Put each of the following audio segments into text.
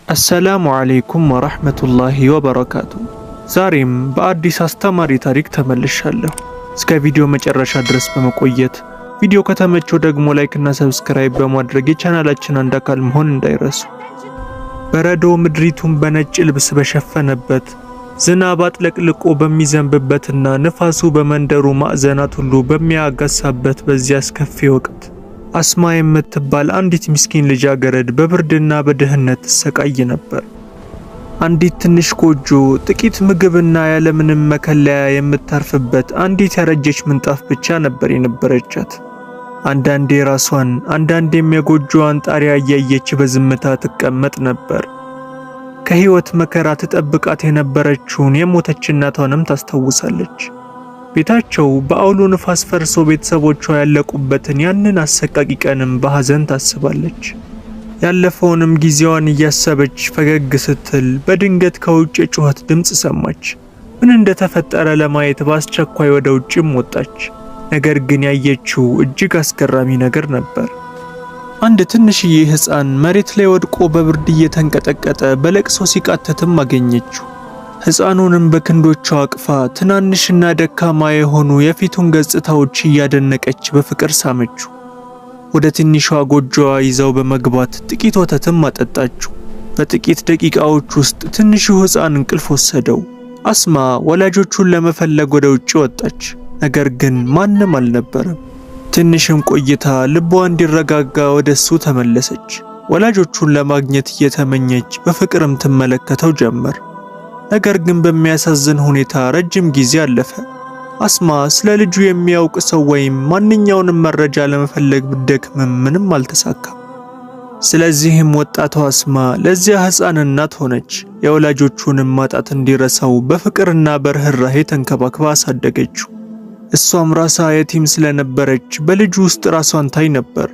አሰላሙ ዓለይኩም ወራህመቱላሂ ወበረካቱ። ዛሬም በአዲስ አስተማሪ ታሪክ ተመልሻለሁ። እስከ ቪዲዮ መጨረሻ ድረስ በመቆየት ቪዲዮ ከተመቸው ደግሞ like እና subscribe በማድረግ የቻናላችን አንድ አካል መሆን እንዳይረሱ። በረዶ ምድሪቱን በነጭ ልብስ በሸፈነበት፣ ዝናብ አጥለቅልቆ በሚዘንብበትና ንፋሱ በመንደሩ ማዕዘናት ሁሉ በሚያጋሳበት በዚያ አስከፊ ወቅት አስማ የምትባል አንዲት ምስኪን ልጃገረድ በብርድና በድህነት ትሰቃይ ነበር። አንዲት ትንሽ ጎጆ፣ ጥቂት ምግብና ያለምንም መከለያ የምታርፍበት አንዲት ያረጀች ምንጣፍ ብቻ ነበር የነበረቻት። አንዳንዴ ራሷን አንዳንዴም የጎጆዋን ጣሪያ እያየች በዝምታ ትቀመጥ ነበር። ከህይወት መከራ ትጠብቃት የነበረችውን የሞተች እናቷንም ታስታውሳለች። ቤታቸው በአውሎ ንፋስ ፈርሶ ቤተሰቦቿ ያለቁበትን ያንን አሰቃቂ ቀንም በሐዘን ታስባለች። ያለፈውንም ጊዜዋን እያሰበች ፈገግ ስትል በድንገት ከውጭ የጩኸት ድምፅ ሰማች። ምን እንደተፈጠረ ለማየት በአስቸኳይ ወደ ውጭም ወጣች። ነገር ግን ያየችው እጅግ አስገራሚ ነገር ነበር። አንድ ትንሽዬ ሕፃን መሬት ላይ ወድቆ በብርድ እየተንቀጠቀጠ በለቅሶ ሲቃተትም አገኘችው። ሕፃኑንም በክንዶቿ አቅፋ ትናንሽና ደካማ የሆኑ የፊቱን ገጽታዎች እያደነቀች በፍቅር ሳመችው። ወደ ትንሿ ጎጆዋ ይዛው በመግባት ጥቂት ወተትም አጠጣችው። በጥቂት ደቂቃዎች ውስጥ ትንሹ ሕፃን እንቅልፍ ወሰደው። አስማ ወላጆቹን ለመፈለግ ወደ ውጭ ወጣች። ነገር ግን ማንም አልነበረም። ትንሽም ቆይታ ልቧ እንዲረጋጋ ወደ እሱ ተመለሰች። ወላጆቹን ለማግኘት እየተመኘች በፍቅርም ትመለከተው ጀመር። ነገር ግን በሚያሳዝን ሁኔታ ረጅም ጊዜ አለፈ። አስማ ስለ ልጁ የሚያውቅ ሰው ወይም ማንኛውንም መረጃ ለመፈለግ ብትደክምም ምንም አልተሳካም። ስለዚህም ወጣቷ አስማ ለዚያ ሕፃን እናት ሆነች። የወላጆቹንም ማጣት እንዲረሳው በፍቅርና በርህራሄ ተንከባክባ አሳደገችው። እሷም ራሷ የቲም ስለነበረች በልጁ ውስጥ ራሷን ታይ ነበር።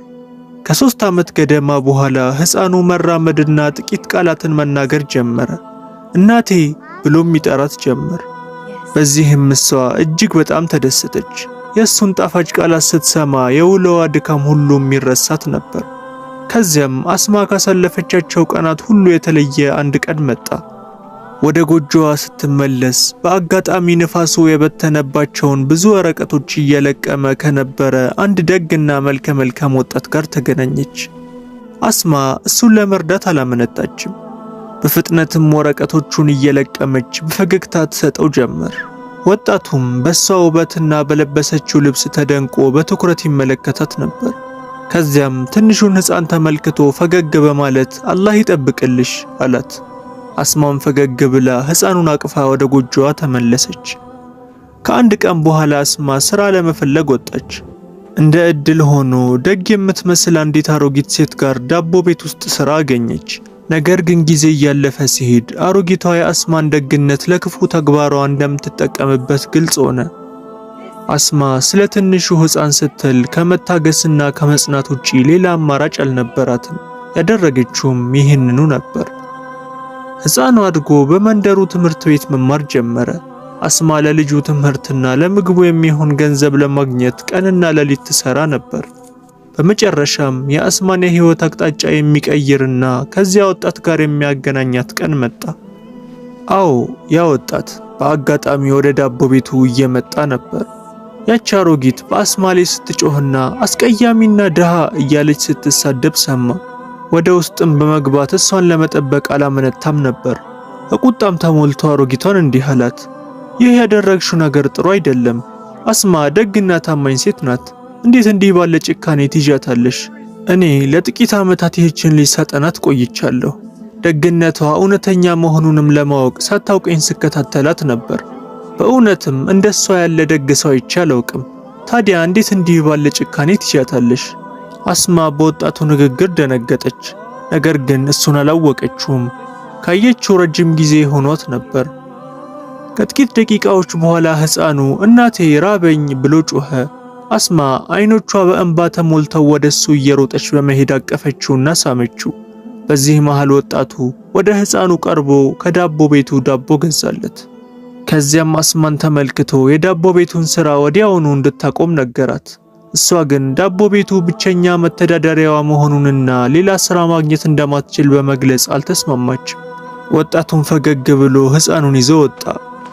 ከ3 ዓመት ገደማ በኋላ ሕፃኑ መራመድና ጥቂት ቃላትን መናገር ጀመረ። እናቴ ብሎም ይጠራት ጀመር። በዚህም እሷ እጅግ በጣም ተደሰተች። የእሱን ጣፋጭ ቃላት ስትሰማ የውሎዋ ድካም ሁሉ የሚረሳት ነበር። ከዚያም አስማ ካሳለፈቻቸው ቀናት ሁሉ የተለየ አንድ ቀን መጣ። ወደ ጎጆዋ ስትመለስ በአጋጣሚ ንፋሱ የበተነባቸውን ብዙ ወረቀቶች እየለቀመ ከነበረ አንድ ደግና መልከ መልካም ወጣት ጋር ተገናኘች። አስማ እሱን ለመርዳት አላመነታችም። በፍጥነትም ወረቀቶቹን እየለቀመች በፈገግታ ትሰጠው ጀመር። ወጣቱም በሷ ውበትና በለበሰችው ልብስ ተደንቆ በትኩረት ይመለከታት ነበር። ከዚያም ትንሹን ሕፃን ተመልክቶ ፈገግ በማለት አላህ ይጠብቅልሽ አላት። አስማም ፈገግ ብላ ሕፃኑን አቅፋ ወደ ጎጆዋ ተመለሰች። ከአንድ ቀን በኋላ አስማ ስራ ለመፈለግ ወጣች። እንደ እድል ሆኖ ደግ የምትመስል አንዲት አሮጊት ሴት ጋር ዳቦ ቤት ውስጥ ስራ አገኘች። ነገር ግን ጊዜ እያለፈ ሲሄድ አሮጊቷ የአስማን ደግነት ለክፉ ተግባሯ እንደምትጠቀምበት ግልጽ ሆነ። አስማ ስለ ትንሹ ሕፃን ስትል ከመታገስና ከመጽናት ውጪ ሌላ አማራጭ አልነበራትም። ያደረገችውም ይህንኑ ነበር። ሕፃኑ አድጎ በመንደሩ ትምህርት ቤት መማር ጀመረ። አስማ ለልጁ ትምህርትና ለምግቡ የሚሆን ገንዘብ ለማግኘት ቀንና ሌሊት ትሰራ ነበር። በመጨረሻም የአስማን የህይወት አቅጣጫ የሚቀይርና ከዚያ ወጣት ጋር የሚያገናኛት ቀን መጣ። አዎ፣ ያ ወጣት በአጋጣሚ ወደ ዳቦ ቤቱ እየመጣ ነበር። ያቺ አሮጊት በአስማ ላይ ስትጮህና አስቀያሚና ድሃ እያለች ስትሳደብ ሰማ። ወደ ውስጥም በመግባት እሷን ለመጠበቅ አላመነታም ነበር። በቁጣም ተሞልቶ አሮጊቷን እንዲህ አላት፣ ይህ ያደረግሽው ነገር ጥሩ አይደለም። አስማ ደግና ታማኝ ሴት ናት። እንዴት እንዲህ ባለ ጭካኔ ትይዣታለሽ? እኔ ለጥቂት ዓመታት ይህችን ልጅ ሳጠናት ቆይቻለሁ። ደግነቷ እውነተኛ መሆኑንም ለማወቅ ሳታውቀኝ ስከታተላት ነበር። በእውነትም እንደሷ ያለ ደግ ሰው አይቼ አላውቅም። ታዲያ እንዴት እንዲህ ባለ ጭካኔ ትይዣታለሽ? አስማ በወጣቱ ንግግር ደነገጠች። ነገር ግን እሱን አላወቀችውም። ካየችው ረጅም ጊዜ ሆኗት ነበር። ከጥቂት ደቂቃዎች በኋላ ሕፃኑ እናቴ ራበኝ ብሎ ጮኸ። አስማ አይኖቿ በእንባ ተሞልተው ወደሱ እየሮጠች በመሄድ አቀፈችውና ሳመችው። በዚህ መሃል ወጣቱ ወደ ሕፃኑ ቀርቦ ከዳቦ ቤቱ ዳቦ ገዛለት። ከዚያም አስማን ተመልክቶ የዳቦ ቤቱን ሥራ ወዲያውኑ እንድታቆም ነገራት። እሷ ግን ዳቦ ቤቱ ብቸኛ መተዳደሪያዋ መሆኑንና ሌላ ስራ ማግኘት እንደማትችል በመግለጽ አልተስማማችም። ወጣቱን ፈገግ ብሎ ሕፃኑን ይዞ ወጣ።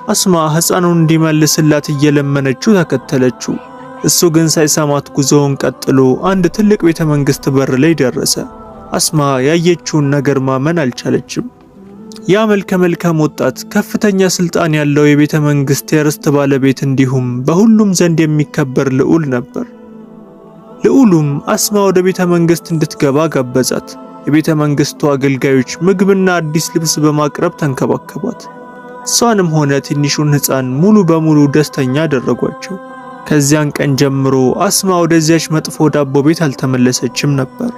አስማ ሕፃኑን እንዲመልስላት እየለመነችው ተከተለችው። እሱ ግን ሳይሰማት ጉዞውን ቀጥሎ አንድ ትልቅ ቤተ መንግስት በር ላይ ደረሰ። አስማ ያየችውን ነገር ማመን አልቻለችም። ያ መልከ መልካም ወጣት ከፍተኛ ስልጣን ያለው የቤተ መንግስት የርስት ባለቤት እንዲሁም በሁሉም ዘንድ የሚከበር ልዑል ነበር። ልዑሉም አስማ ወደ ቤተ መንግስት እንድትገባ ጋበዛት። የቤተ መንግስቱ አገልጋዮች ምግብና አዲስ ልብስ በማቅረብ ተንከባከቧት። እሷንም ሆነ ትንሹን ሕፃን ሙሉ በሙሉ ደስተኛ አደረጓቸው። ከዚያን ቀን ጀምሮ አስማ ወደዚያች መጥፎ ዳቦ ቤት አልተመለሰችም ነበር።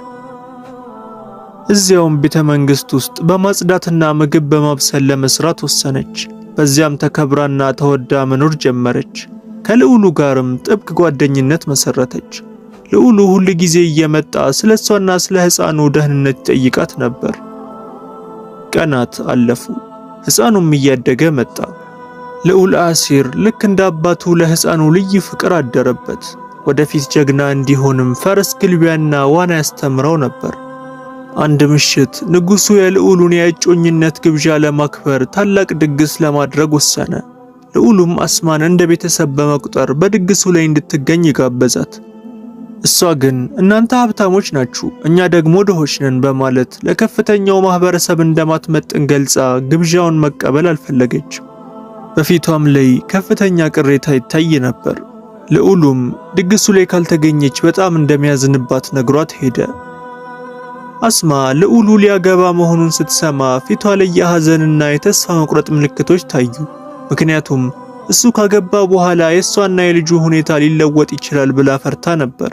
እዚያውም ቤተ መንግስት ውስጥ በማጽዳትና ምግብ በማብሰል ለመስራት ወሰነች። በዚያም ተከብራና ተወዳ መኖር ጀመረች። ከልዑሉ ጋርም ጥብቅ ጓደኝነት መሰረተች። ልዑሉ ሁል ጊዜ እየመጣ ስለ እሷና ስለ ሕፃኑ ደህንነት ይጠይቃት ነበር። ቀናት አለፉ። ሕፃኑም እያደገ መጣ። ልዑል አሲር ልክ እንደ አባቱ ለሕፃኑ ልዩ ፍቅር አደረበት። ወደፊት ጀግና እንዲሆንም ፈረስ ግልቢያና ዋና ያስተምረው ነበር። አንድ ምሽት ንጉሱ የልዑሉን የእጮኝነት ግብዣ ለማክበር ታላቅ ድግስ ለማድረግ ወሰነ። ልዑሉም አስማን እንደ ቤተሰብ በመቁጠር በድግሱ ላይ እንድትገኝ ጋበዛት። እሷ ግን እናንተ ሀብታሞች ናችሁ፣ እኛ ደግሞ ድሆች ነን በማለት ለከፍተኛው ማህበረሰብ እንደማትመጥን ገልጻ ግብዣውን መቀበል አልፈለገችም። በፊቷም ላይ ከፍተኛ ቅሬታ ይታይ ነበር። ልዑሉም ድግሱ ላይ ካልተገኘች በጣም እንደሚያዝንባት ነግሯት ሄደ። አስማ ልዑሉ ሊያገባ መሆኑን ስትሰማ ፊቷ ላይ የሐዘንና የተስፋ መቁረጥ ምልክቶች ታዩ። ምክንያቱም እሱ ካገባ በኋላ የእሷና የልጁ ሁኔታ ሊለወጥ ይችላል ብላ ፈርታ ነበር።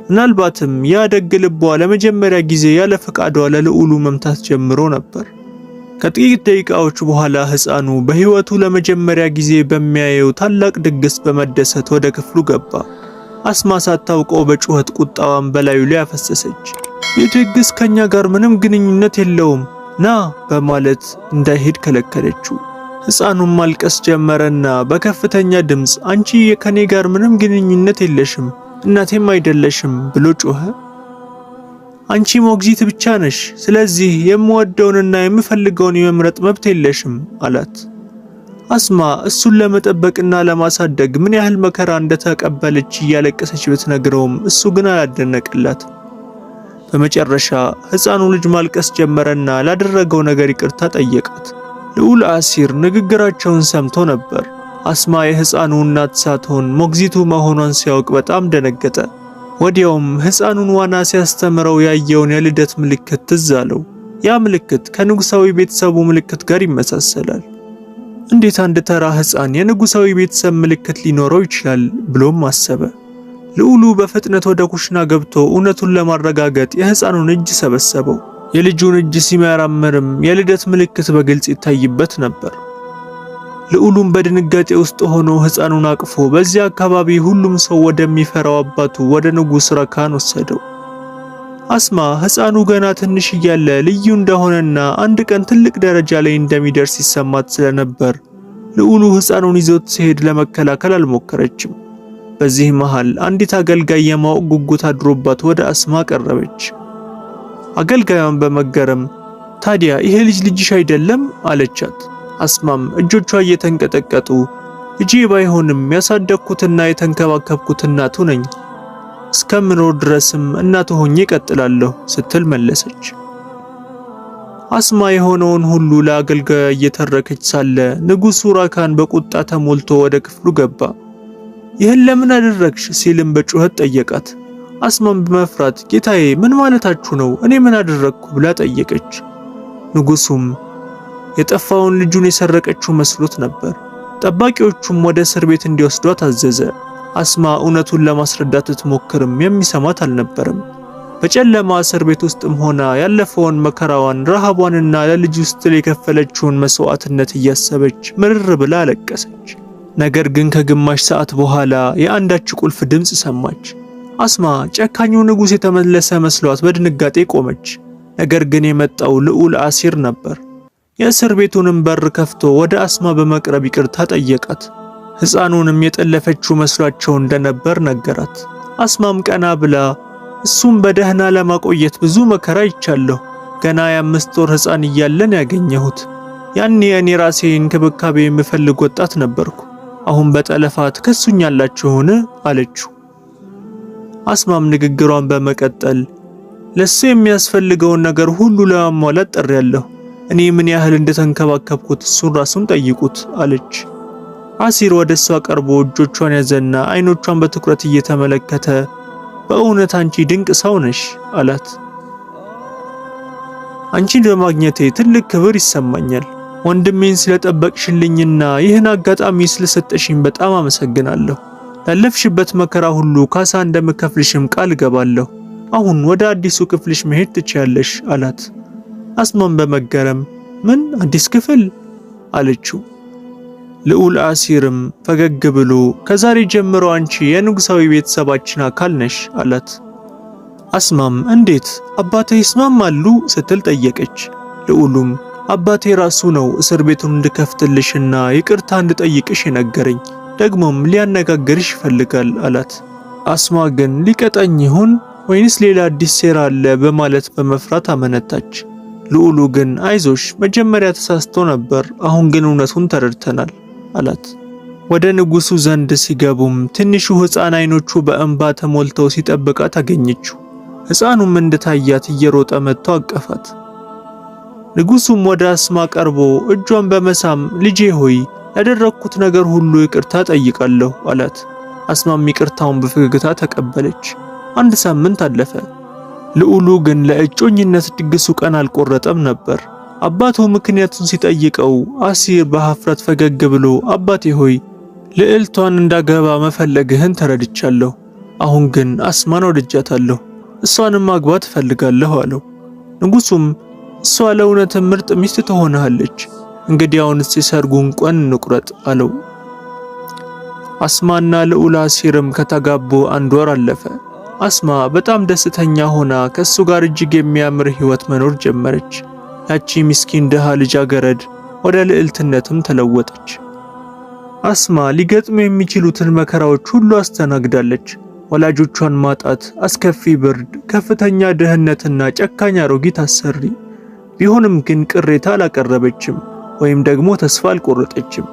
ምናልባትም ያ ደግ ልቧ ለመጀመሪያ ጊዜ ያለ ፈቃዷ ለልዑሉ መምታት ጀምሮ ነበር። ከጥቂት ደቂቃዎች በኋላ ሕፃኑ በሕይወቱ ለመጀመሪያ ጊዜ በሚያየው ታላቅ ድግስ በመደሰት ወደ ክፍሉ ገባ። አስማ ሳታውቀው በጩኸት ቁጣዋን በላዩ ላይ አፈሰሰች። ይህ ድግስ ከኛ ጋር ምንም ግንኙነት የለውም ና በማለት እንዳይሄድ ከለከለችው። ሕፃኑም ማልቀስ ጀመረና በከፍተኛ ድምፅ አንቺ ከኔ ጋር ምንም ግንኙነት የለሽም፣ እናቴም አይደለሽም ብሎ ጮኸ። አንቺ ሞግዚት ብቻ ነሽ፣ ስለዚህ የምወደውንና የምፈልገውን የመምረጥ መብት የለሽም አላት። አስማ እሱን ለመጠበቅና ለማሳደግ ምን ያህል መከራ እንደተቀበለች እያለቀሰች ብትነግረውም እሱ ግን አላደነቀላትም። በመጨረሻ ሕፃኑ ልጅ ማልቀስ ጀመረና ላደረገው ነገር ይቅርታ ጠየቃት። ልዑል አሲር ንግግራቸውን ሰምቶ ነበር። አስማ የሕፃኑ እናት ሳትሆን ሞግዚቱ መሆኗን ሲያውቅ በጣም ደነገጠ። ወዲያውም ሕፃኑን ዋና ሲያስተምረው ያየውን የልደት ምልክት ትዝ አለው። ያ ምልክት ከንጉሳዊ ቤተሰቡ ምልክት ጋር ይመሳሰላል። እንዴት አንድ ተራ ሕፃን የንጉሳዊ ቤተሰብ ምልክት ሊኖረው ይችላል ብሎም አሰበ። ልዑሉ በፍጥነት ወደ ኩሽና ገብቶ እውነቱን ለማረጋገጥ የሕፃኑን እጅ ሰበሰበው። የልጁን እጅ ሲመረምርም የልደት ምልክት በግልጽ ይታይበት ነበር። ልዑሉም በድንጋጤ ውስጥ ሆኖ ሕፃኑን አቅፎ በዚያ አካባቢ ሁሉም ሰው ወደሚፈራው አባቱ ወደ ንጉሥ ረካን ወሰደው። አስማ ሕፃኑ ገና ትንሽ እያለ ልዩ እንደሆነና አንድ ቀን ትልቅ ደረጃ ላይ እንደሚደርስ ይሰማት ስለነበር ልዑሉ ሕፃኑን ይዞት ሲሄድ ለመከላከል አልሞከረችም። በዚህ መሃል አንዲት አገልጋይ የማወቅ ጉጉት አድሮባት ወደ አስማ ቀረበች። አገልጋዩን በመገረም ታዲያ ይሄ ልጅ ልጅሽ አይደለም አለቻት። አስማም እጆቿ እየተንቀጠቀጡ ልጄ ባይሆንም ያሳደግኩትና የተንከባከብኩት እናቱ ነኝ፣ እስከምኖር ድረስም እናቱ ሆኜ እቀጥላለሁ ስትል መለሰች። አስማ የሆነውን ሁሉ ለአገልጋዩ እየተረከች ሳለ ንጉሡ ራካን በቁጣ ተሞልቶ ወደ ክፍሉ ገባ። ይህን ለምን አደረግሽ ሲልም በጩኸት ጠየቃት። አስማም በመፍራት ጌታዬ ምን ማለታችሁ ነው? እኔ ምን አደረግኩ ብላ ጠየቀች። ንጉሱም የጠፋውን ልጁን የሰረቀችው መስሎት ነበር። ጠባቂዎቹም ወደ እስር ቤት እንዲወስዷት አዘዘ። አስማ እውነቱን ለማስረዳት ብትሞክርም የሚሰማት አልነበረም። በጨለማ እስር ቤት ውስጥም ሆና ያለፈውን መከራዋን፣ ረሃቧንና ለልጁ ስትል የከፈለችውን መስዋዕትነት እያሰበች ምርር ብላ አለቀሰች። ነገር ግን ከግማሽ ሰዓት በኋላ የአንዳች ቁልፍ ድምፅ ሰማች። አስማ ጨካኙ ንጉሥ የተመለሰ መስሏት በድንጋጤ ቆመች። ነገር ግን የመጣው ልዑል አሲር ነበር። የእስር ቤቱንም በር ከፍቶ ወደ አስማ በመቅረብ ይቅርታ ጠየቃት። ሕፃኑንም የጠለፈችው መስሏቸው እንደነበር ነገራት። አስማም ቀና ብላ እሱም በደህና ለማቆየት ብዙ መከራ አይቻለሁ። ገና የ5 ወር ሕፃን እያለን ያገኘሁት። ያኔ እኔ ራሴ እንክብካቤ የምፈልግ ወጣት ነበርኩ። አሁን በጠለፋ ትከሱኛላችሁን? አለችው። አስማም ንግግሯን በመቀጠል ለሱ የሚያስፈልገውን ነገር ሁሉ ለማሟላት ጥሬያለሁ። እኔ ምን ያህል እንደተንከባከብኩት እሱን ራሱን ጠይቁት አለች። አሲር ወደ እሷ ቀርቦ እጆቿን ያዘና አይኖቿን በትኩረት እየተመለከተ በእውነት አንቺ ድንቅ ሰው ነሽ አላት። አንቺን በማግኘቴ ትልቅ ክብር ይሰማኛል። ወንድሜን ስለጠበቅሽልኝና ይህን አጋጣሚ ስለሰጠሽኝ በጣም አመሰግናለሁ። ላለፍሽበት መከራ ሁሉ ካሳ እንደምከፍልሽም ቃል እገባለሁ። አሁን ወደ አዲሱ ክፍልሽ መሄድ ትችያለሽ አላት። አስማም በመገረም ምን አዲስ ክፍል አለችው። ልዑል አሲርም ፈገግ ብሎ ከዛሬ ጀምሮ አንቺ የንጉሳዊ ቤተሰባችን አካል ነሽ አላት። አስማም እንዴት አባቴ ይስማማሉ ስትል ጠየቀች። ልዑሉም አባቴ ራሱ ነው እስር ቤቱን እንድከፍትልሽና ይቅርታ እንድጠይቅሽ የነገረኝ፣ ደግሞም ሊያነጋግርሽ ይፈልጋል አላት። አስማ ግን ሊቀጣኝ ይሆን ወይንስ ሌላ አዲስ ሴራ አለ በማለት በመፍራት አመነታች። ልዑሉ ግን አይዞሽ፣ መጀመሪያ ተሳስቶ ነበር፣ አሁን ግን እውነቱን ተረድተናል አላት። ወደ ንጉሱ ዘንድ ሲገቡም ትንሹ ሕፃን አይኖቹ በእንባ ተሞልተው ሲጠብቃት አገኘችው። ሕፃኑም እንደታያት እየሮጠ መጥቶ አቀፋት። ንጉሱም ወደ አስማ ቀርቦ እጇን በመሳም ልጄ ሆይ ያደረግኩት ነገር ሁሉ ይቅርታ ጠይቃለሁ አላት። አስማም ይቅርታውን በፈገግታ ተቀበለች። አንድ ሳምንት አለፈ። ልዑሉ ግን ለእጮኝነት ድግሱ ቀን አልቆረጠም ነበር። አባቱ ምክንያቱን ሲጠይቀው አሲር በሀፍረት ፈገግ ብሎ አባቴ ሆይ ልዕልቷን እንዳገባ መፈለግህን ተረድቻለሁ። አሁን ግን አስማን ወድጃታለሁ፣ እሷንም ማግባት እፈልጋለሁ አለው። ንጉሱም እሷ ለእውነትም ምርጥ ሚስት ትሆንሃለች፣ እንግዲያውንስ የሰርጉን ቀን እንቁረጥ አለው። አስማና ልዑል አሲርም ከተጋቡ አንድ ወር አለፈ። አስማ በጣም ደስተኛ ሆና ከእሱ ጋር እጅግ የሚያምር ሕይወት መኖር ጀመረች። ያቺ ምስኪን ድሃ ልጃገረድ ወደ ልዕልትነትም ተለወጠች። አስማ ሊገጥሙ የሚችሉትን መከራዎች ሁሉ አስተናግዳለች። ወላጆቿን ማጣት፣ አስከፊ ብርድ፣ ከፍተኛ ድህነትና ጨካኝ አሮጊት አሰሪ። ቢሆንም ግን ቅሬታ አላቀረበችም ወይም ደግሞ ተስፋ አልቆረጠችም።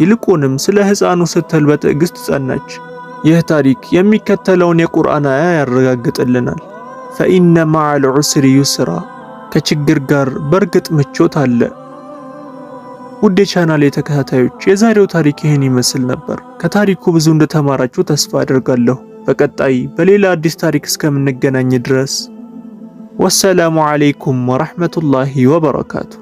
ይልቁንም ስለ ሕፃኑ ስትል በትዕግስት ጸናች። ይህ ታሪክ የሚከተለውን የቁርአን አያ ያረጋግጥልናል። فإن مع العسر يسرا፣ ከችግር ጋር በእርግጥ ምቾት አለ። ውድ የቻናሌ ተከታታዮች የዛሬው ታሪክ ይህን ይመስል ነበር። ከታሪኩ ብዙ እንደተማራችሁ ተስፋ አደርጋለሁ። በቀጣይ በሌላ አዲስ ታሪክ እስከምንገናኝ ድረስ والسلام عليكم ورحمة الله وبركاته።